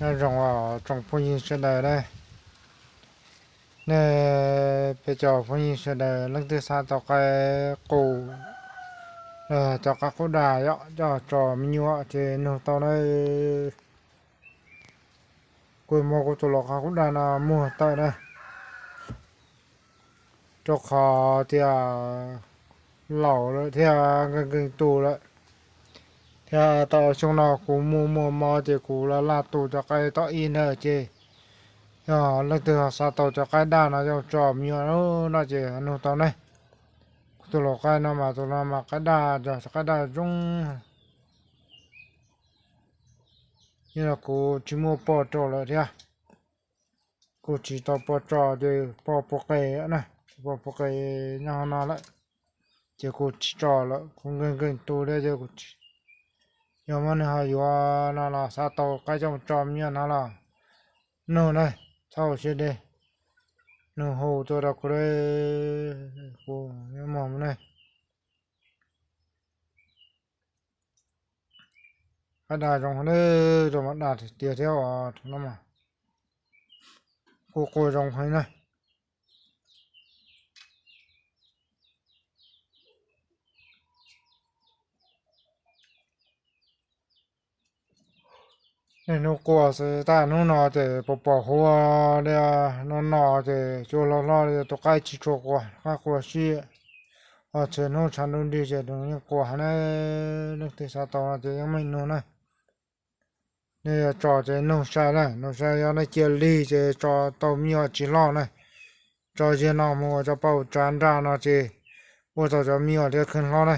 Nyob zoo os tsoom phooj ywg sawv daws na, nej peb cov phooj ywg sawv daws leej twg xav tau qaib qus, cov qaib qub dag coj tso me nyuam ces nug tau na. Kuv muab kuv tus lau qaib qub dag no muag tawm na, rau qhov tias laus lawm thiab nkees nkees tus lawm, thiab tau xyoo no kuv muaj muaj mob ces kuv laj laj tu cov qaib tom ib ntawd ces yog leej twg ho xav tau cov qaib dag no coj tso me nyuam no ces nug tau ne. Kuv tus lau qaib no mas tus no mas qaib dag, cov qaib dag zoo. Yog kuv tsis muaj poj rau lawm thiab, kuv tsis tau poj tso ces poj puas qis na, poj puas qis nyob hauv no lawm, ces kuv tsis tso lawm, kuv nkees nkees tus thiab ces kuv tsis. Yog muaj neeg ho yuav no los xav tau qaib coj mus tso me nyuam no los nug na, txhob ua siab deb, nug hu tuaj rau kuv, kuv yuav muag mus ne. Qaib dag zoo heev, zoo mas dag tiag thiab os, no mas kuj quaj zoo heev na. Niaj hnub quaj xwb, tab hnub no ces pom pom huab li no no ces cua hlob hlob li tus qaib tsis tshua quaj, qaib quaj siab. Ho txhua hnub tshav ntuj nrig ces nws yeej quaj heev na. Leej twg xav tau no ces yeej meem nug na. Nej yuav tso ces nug sai na, nug sai yog nej cia li ces tso tau me nyuam tsis loj na. Tso ziag no mus ua cov paj tsav nraj no ces ua tau cov me nyuam thiab kheej hlob na.